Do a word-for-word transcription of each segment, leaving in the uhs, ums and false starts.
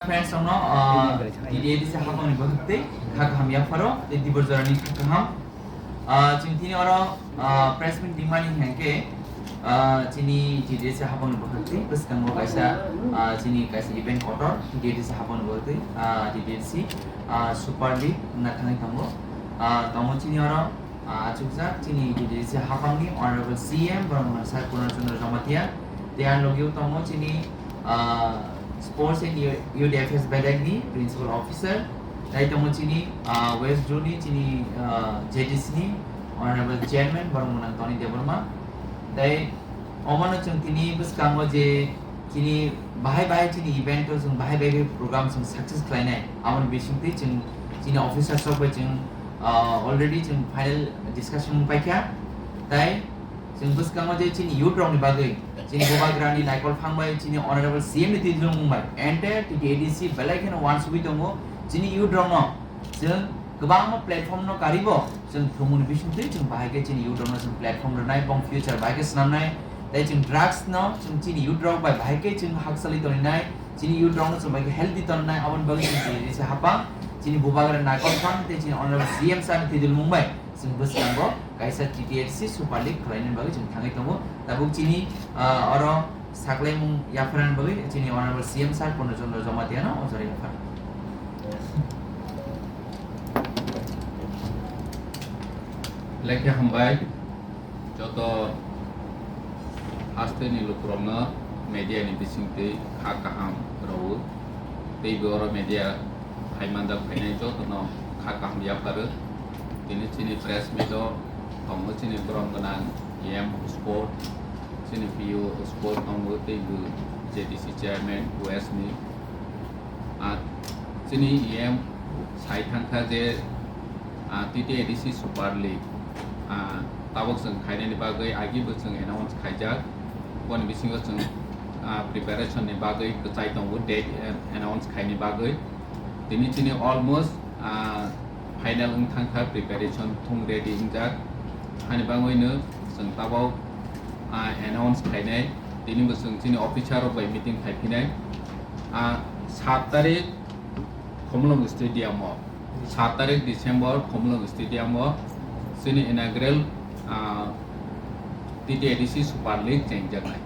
Friends rokno, ah, T T A D C hapangni bwkhak tei kha kaham yapharo tei dibor jorani kha kaham. Ah, chwng tini oro, ah, press meet ringmani hinkhe, ah, chini T T A D C hapangni bwkhak tei bwskango kaisa, ah, chini kaisa event kotor T T A D C hapangni bwkhak tei, ah, T T A D C, ah, Super League wngna thangwi tongo. Ah, tongo chini oro, ah, achukjak chini T T A D C hapangni Honorable C M borok wngkha Sir Purna Chandra Jamatia, tei ang logio tongo chini, ah, Sports and Youth Affairs Belek ni Principal Officer, tei tongo chini, ah, West Zone ni chini, ah, J D C ni Honorable Chairman borok wngkha Tony Debbarma, tei omono chwng tini bwskango je chini bahai bahai chini event o chwng bahai bahai program chwng success khlainai, aboni bisingtwi chwng chini officers rok bai chwng, ah, already chwng final discussion paikha, tei chwng bwskango je chini youth rokni bagwi chini bubagrani naikol phang bai chini Honorable C M ni twijlwng bai entire T T A D C belai kheno uansugwi tongo chini youth rokno. Chwng kwbangma platform no karibo chwng thwngmungni bisingtwi chwng bahai khe chini youth rokno chwng platform rwnai, bong future bahai khe swnamnai, tei chwng drugs no chwng chini youth rok bai bahai khe chwng hakchalwi toninai, chini youth rokno chwng bahai khe healthy tongnai, aboni bagwi chwng chini risa hapang, chini bubagra naikol phang tei chini Honorable C M sir ni twijlwng bai chwng bwskango kaisa T T A D C Super League khwlainani bagwi chwng thangwi tongo. Tabuk chini, ah, oro saklaimung yapharnani bagwi chini Honorable C M sir Purna Chandra Jamatia no o jora yaphar. Lekha hambai joto hasteni lukurokno media ni bisingtwi kha kaham rwo. Teibo oro media phai manjak phainai jotono kha kaham yapharo. Tini chini press meet o tongo chini borom gwnang E M sport, chini P O sport tongo teibo J D C chairman West ni. Ah, chini E M sai thangkha je, ah, T T A D C Super League, ah, tabok chwng khainani bagwi agibo chwng announce khaijak. Boni bisingo chwng, ah, preparation ni bagwi kwchai tongo, date, eh, announce khaini bagwi. Tini chini almost, ah, final wng thangkha, preparation thung ready wngjak. Hani bagwino chwng tabok, ah, announce khainai. Tini bo chwng chini officer rok bai meeting khaiphinai. Ah, sat tarik Khumulwng Stadium o, sat tarik December Khumulwng Stadium o chini inaugural, ah, T T A D C Super League chengjaknai.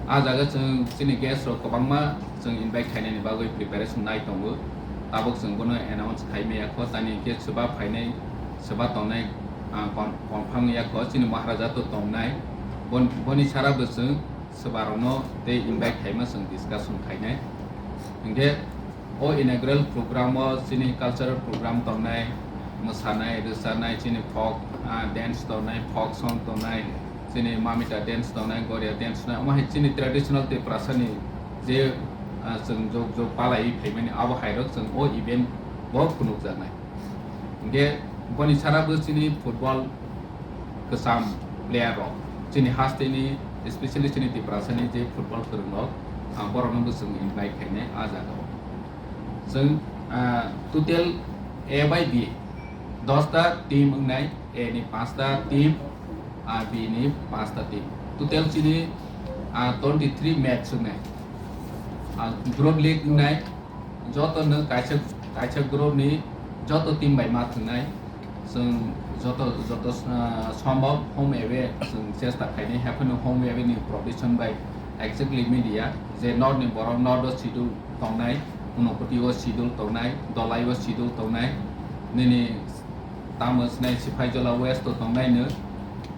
Ah jaga chwng chini guest rok kwbangma chwng invite khainani bagwi preparation nai tongo. Tabuk chwng bono announce khai maya kho, tani hwnkhe swba phainai, swba tongnai, ah, con-, confirm ya kho, chini Maharaja to tongnai. Bon-, boni sara bo chwng swbarokno tei invite khaima chwng discussion khainai. Hinkhe o inaugural program o chini cultural program tongnai, mwsanai, rwchanai, chini folk, ah, dance tongnai, folk song tongnai, chini mamita dance tongnai, goria dance tongnai, omo hai chini traditional Tiprasa ni je, ah, chwng jog jog palaiwi phaimani abo hairok chwng o event bo phunukjaknai. Hinkhe boni sara bo chini football kwcham player rok, chini hasteni, especially chini Tiprasa ni je football kwrwng rok, ah, borok no bo chwng invite khainai ah jaga o. Chwng, ah, total A bai B, dos ta team wngnai, A ni panch ta team, ah, B ni panch ta team. Total chini, ah, twenty three match wngnai. Ah, group league wngnai, joto no kaisa, kaisa group ni joto team bai ma thwngnai. Chwng joto, joto, ah, sombhob home away chwng chesta khainai, haphano home away ni provision bai exactly media je north ni borok north o schedule tongnai, Unakoti o schedule tongnai, Dolai o schedule tongnai, nini tamo sinai Siphaijala West o tongnai no,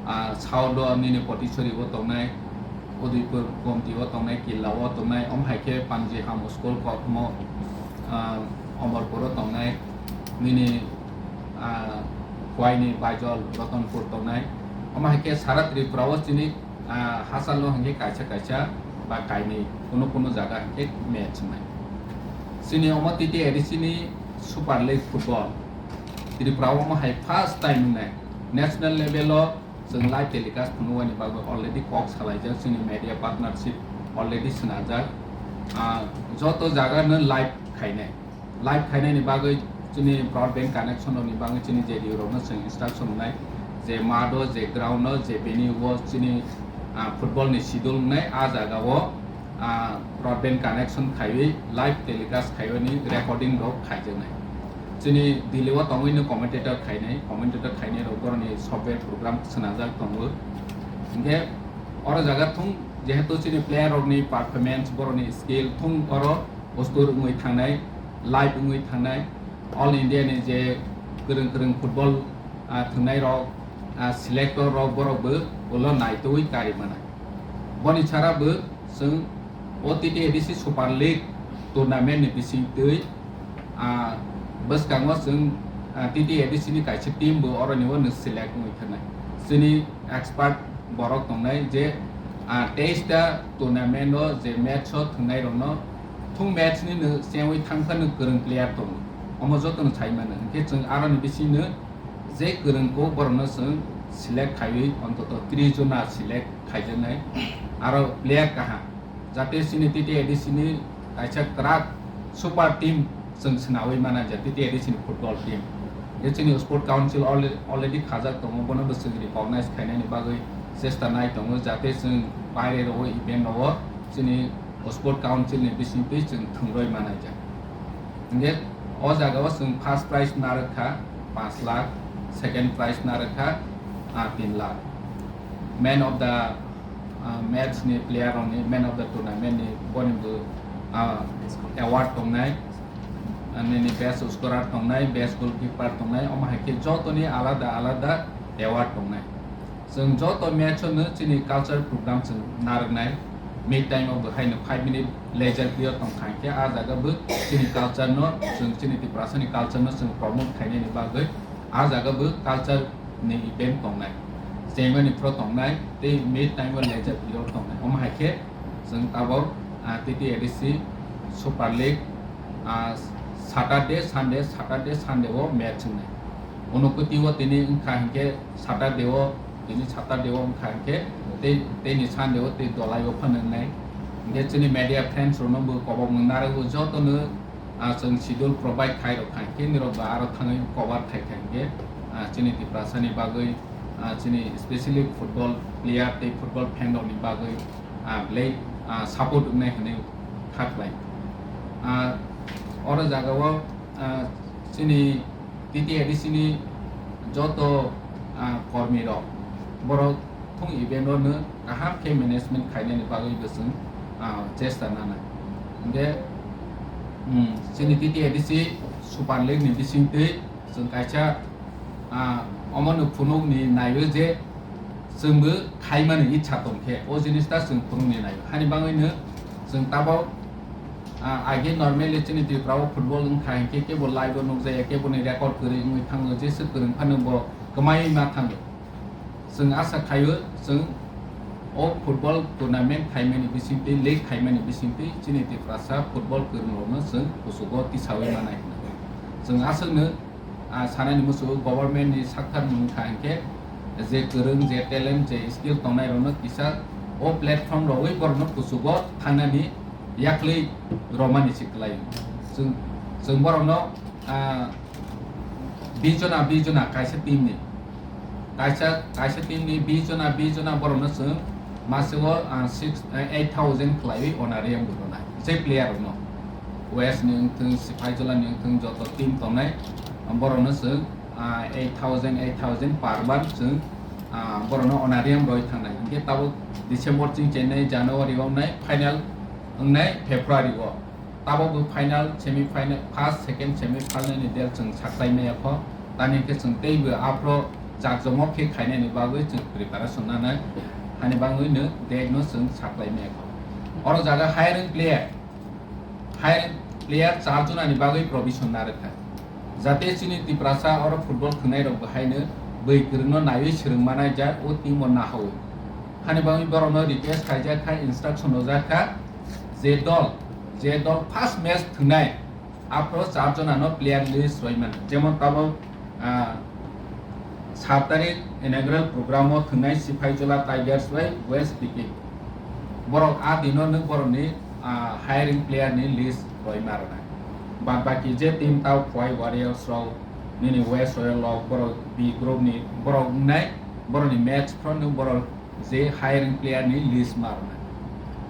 ah, south o nini Potisori o tongnai, Udaipur Gomti o tongnai, Killa o tongnai, omo hai khe Panjiham school kokmo, ah, Omorpur o tongnai, nini, ah, Khwaini Baijol Ratanpur tongnai, omo hai khe sara Tripura o chini, ah, hachal no hinkhe kaisa kaisa ba kainwi kuno kuno jaga hinkhe match wngnai. Chini omo T T A D C ni Super League football Tripura o omo hai first time wngnai. National level o chwng live telecast phunuknani bagwi already kok salaijak, chini media partnership already swnajak. Ah, joto jaga no live khainai. Live khainani bagwi chini broadband connection rokni bagwi chini J D U rokno chwng instruction wngnai je math o, je ground o, je venue o chini, ah, football ni schedule wngnai, ah jaga o, ah, broadband connection khaiwi live telecast khaiwini recording rok khaijaknai. Chini Delhi o tongwino commentator khainai, commentator khainai rok boroni software program swnajak tongo. Hinkhe oro jaga thung jehetu chini player rokni performance, boroni skill thung oro ustur wngwi thangnai, live wngwi thangnai, All India ni je kwrwng kwrwng football, ah, thwngnai rok, ah, selector rok borok bo ulo naitugwi kari mano. Boni sara bo chwng o T T A D C Super League tournament ni bisingtwi, ah, bwskango chwng, ah, T T A D C ni kaisa team bo oroni o nwng select wngwi thangnai. Chini expert borok tongnai je, ah, teis ta tournament o je match o thwngnai rokno thung match ni nwng chengwi thangkha nwng kwrwng player tongo. Omo jotono sai mano. Hinkhe chwng aroni bisingno je kwrwng kok borokno chwng select khaiwi ontoto tris jona select khaijaknai, aro player kaham, jate chini T T A D C ni kaisa kwrak super team chwng swnawi mana je T T A D C ni football team. Je chini sport council alre-, already khajak tongo, bono bo chwng recognize khainani bagwi chesta nai tongo, jate chwng baire rogo event rogo chini sport council ni bisingtwi chwng thwngroi manai jak. Hinkhe o jaga o chwng first prize narwk kha panch lakh, second prize narwk kha, ah, tin lakh. Man of the, ah, match ni player rokni, man of the tournament ni boni bo, ah, award tongnai. Ah, nini best scorer tongnai, best goalkeeper tongnai, omo hai khe jotoni alada alada award tongnai. Chwng joto match o no chini culture program chwng narwknai. Mid time o bo haino five minute leisure period tong kha hinkhe, ah jaga bo chini culture no, chwng chini Tiprasa ni culture no chwng promote khainani bagwi ah jaga bo culture ni event tongnai. Chengmani phro tongnai tei mid time o leisure period tongnai. Omo hai khe chwng tabok, ah, T T A D C Super League, ah, Saturday, Sunday, Saturday, Sunday o match wngnai. Unukoti o tini wngkha hinkhe Saturday o, tini Saturday o wngkha hinkhe tei, teini Sunday o tei dolai o phano wngnai. Hinkhe chini media friends rokno bo kobok mung narwgo jotono, ah, chwng schedule provide khai rok kha hinkhe nirok bo aro thangwi cover khai kha hinkhe, ah, chini Tiprasa ni bagwi, ah, chini specially football player tei football fan rokni bagwi, ah, belai, ah, support wngnai hwnwi kha khlai. Ah, oro jaga o, ah, chini T T A D C ni joto, ah, kormi rok borok thung event o no kaham khe management khainani bagwi bo chwng, ah, chesta nanai. Hinkhe, hmm, chini T T A D C Super League ni bisingtwi chwng kaisa, ah, omono phunukni naio je chwngbo khaimani ichha tongkhe o jinista chwng phunukni naio. Hani bagwino chwng tabok, ah, age normally chini Tripura o football wngkha hinkhe kebo live o nukjaya, keboni record kwrwi wngwi thango, jesa kwrwng phano bo kwmaiwi ma thango. Chwng asa khaio chwng o football tournament khaimani bisingtwi, league khaimani bisingtwi chini Tiprasa football kwrwng rokno chwng kuchugo tisawi manai hwnwi. Chwng aswkno, ah, sanani muchungo government ni sakthar mung kha hinkhe je kwrwng, je talent, je skill tongnai rokno kisa o platform rogwi borokno kuchugo thangnani yaklwi romani se kwlaio. Chwng, chwng borokno, ah, bish jona, bish jona kaisa team ni, kaisa, kaisa team ni bish jona, bish jona borokno chwng masego, ah, six, eh, eight thousand khwlaiwi honorarium bo rwnai. Je player rokno, West ni wngthwng, Sipaijola ni wngthwng, joto team tongnai, borokno chwng, ah, eight thousand, eight thousand per month chwng, ah, borokno honorarium roi thangnai. Hinkhe tabuk December chwng chenai, January o wngnai final, wngnai February o. Tabok bo final, semi final, first, second semi final ni date chwng saklai maya kho. Tamni khe chwng teibo aphro chakjongma khe khainani bagwi chwng preparation nanai. Hani bagwi no date no chwng saklai maya kho. Oro jaga hiring player, hiring player char jona ni bagwi provision narwkha. Jate chini Tiprasa oro football thwngnai rok bo haino bwi kwrwngno naiwi swrwng manai jak o team o nahawi. Hani bagwi borokno request khaijak kha, instruction rojak kha, je dol, je dol first match thwngnai, aphro char jonano player list roi mano. Jemon tabok, ah, sat tarik inaugural program o thwngnai Sipaijola Tigers bai West P K. Borok a dino nwng borokni, ah, hiring player ni list roi ma rwnai. Bad baki je team tao Khowai Warriors rok, nini West Royal rok, borok B group ni borok wngnai, borokni match phro nwng borok je hiring player ni list ma rwnai.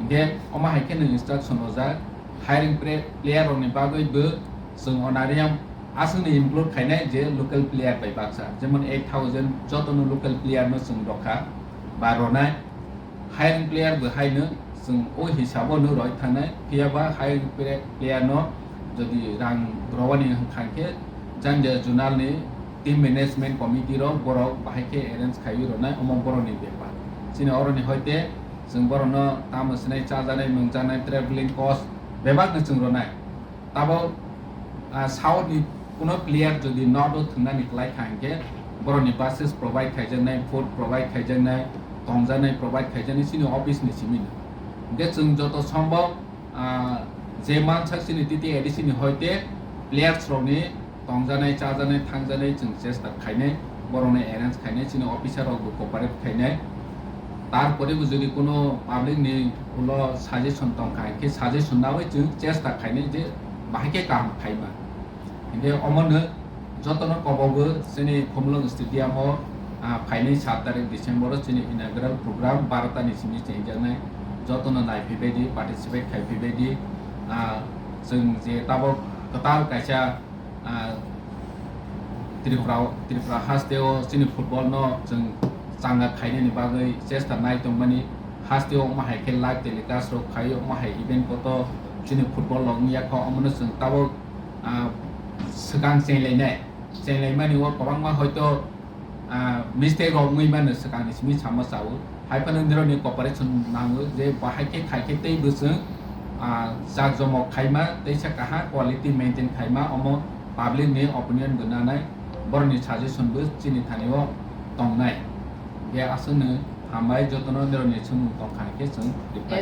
Hingke omo hai khe nwng instruction rojak, hiring pre-, player rokni bagwi bo chwng honorarium aswkni include khainai je local player bai baksa, jemon eight thousand jotono local player no chwng rokha ba ronai, hiring player bo haino chwng o hisabo no roi thangnai, phiya ba hiring pre-, player no jodi rang rowani hwnkha khe janja zonal ni team management committee rok borok bahai khe arrange khaiwi ronai, omo borokni bepar. Chini oroni hoite chwng borokno tamo swnai chajanai, nungjanai, travelling cost bebakno chwng ronai. Tabok, ah, South ni kuno player jodi North o thwngnani kwlai kha hinkhe borokni buses provide khaijaknai, food provide khaijaknai, tongjaknai provide khaijaknai chini office ni simi no. Hinkhe chwng joto sombok, ah, je mansak chini T T A D C ni hoite players rokni tongjanai, chajanai, thangjanai chwng chesta khainai, borokno arrange khainai, chini officer rokbo cooperate khainai. Tarpore bo jodi kuno public ni ulo suggestion tongkha, hinkhe suggestion nawi chwng chesta khainai je bahai khe kaham khaima. Hinkhe omono jotono kobogo chini Khumulwng stadium o, ah, phainai sat tarik December o chini inaugural program barota ni simi chengjaknai, jotono naiphaibaidi, participate khaiphaibaidi, ah, chwng je tabok kwtal kaisa ah, Tripura, Tripura hasteo chini football no chwng changa khainani bagwi chesta nai tongmani, hasteo omo hai khe live telecast rok khai, omo hai event poto chini football rok wngya kho, omono chwng tabok, ah, swkang chenglai nai, chenglai mani o kwbangma hoito ah, mistake rok wngwi mano swkangni simi sama chao. Hai phano nirokni cooperation nango je bahai khe khai khe tei bwswng, ah, jak jomok khaima, teisa kaham quality maintain khaima, omo public ni opinion bo nanai, borokni suggestion bo chini thani o tongnai. Ge aswkno hambai jotono nirokni swngmung tongkha khe chwng reply.